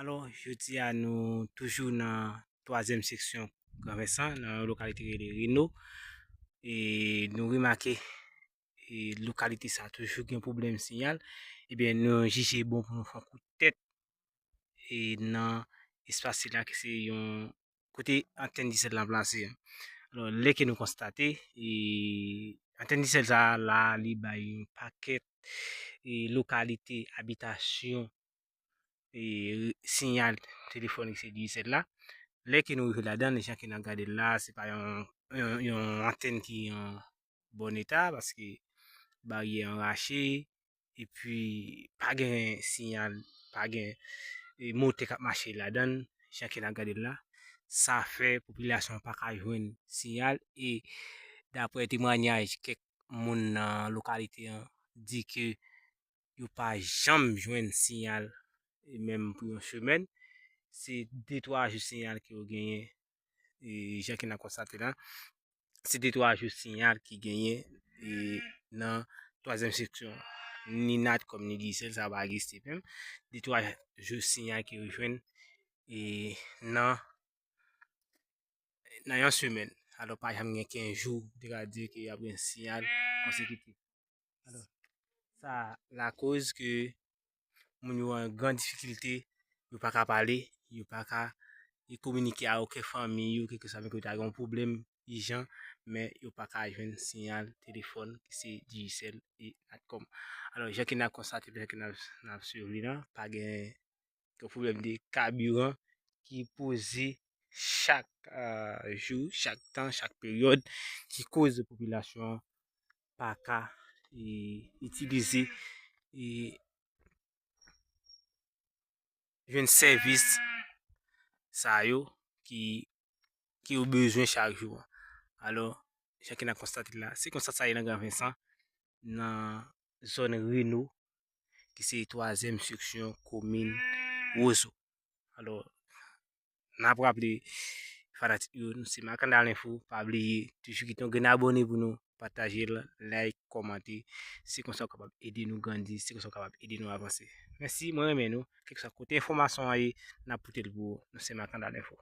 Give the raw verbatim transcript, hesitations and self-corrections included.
Alò, jodi a nou toujou nan twazyèm seksyon Gran Vensan, nan yon lokalite rele Reno. E nou remake e lokalite sa toujou gen pwoblèm siyal. Ebyen, nou jije bon pou nou fè yon kout tèt e nan espas sila ki se yon kote antèn Digicel la plase. Alò, lè ke nou konstate, e antèn Digicel sa la, li bay yon pakèt e lokalite, abitasyon, e siyal telefòn ki se Digicel la. Lè ke nou rive ladan, jan ke n ap gade l la, se pa yon, yon, yon antèn ki an bon eta, paske baryè an rache, epi pa gen siyal, pa gen e motè k ap mache ladan, jan ke n ap gade l la. Sa fè popilasyon an pa ka jwenn siyal, e daprè temwanyaj kèk moun nan lokalite an, di ke yo pa janm jwenn siyal, e menm pou yon semèn. Se de twa jou siyal ke yo genyen, e jan ke n ap konstate la. Se de twa jou siyal ki genyen e nan twazyèm seksyon, ni Natcom ni Digicel, sa pa egziste menm. De twa jou siyal ke yo jwenn e nan nan yon semèn. Alò, pa janm gen kenz jou, ou te ka di ke y ap gen siyal konsekitif. Alò, sa lakoz ke moun yo an gran difikilte, yo pa ka pale, yo pa ka e kominike a okenn fanmi yo, kèlkeswa, men ke yo ta gen yon pwoblèm ijan, men yo pa ka jwenn siyal telefòn ki se Digicel e Natcom. Alò, jan ke n ap konstate, jan ke n ap, n ap swiv li la, pa gen yon pwoblèm de kabiran ki poze chak, a, jou, chak tan, chak peryòd, ki koz popilasyon an pa ka e itilize e jwenn sèvis sa yo ki, ki yo bezwen chak jou an. Alò, jan ke n ap konstate la, se konsa sa ye nan Gran Vensan, nan zòn Reno, ki se twazyèm seksyon komin Wozo. Alò, n ap raple fanatik yo, nou se Makandal Enfo, pa bliye, toujou kite yon grenn abòne pou nou, pataje l, like, kòmante. Se konsa w kapab ede nou grandi, se konsa w kapab ede nou avanse. Mèsi, mwen renmen nou. Kèlkeswa kote enfòmasyon an ye, n ap pote l pou ou. Nou se Makandal Enfo.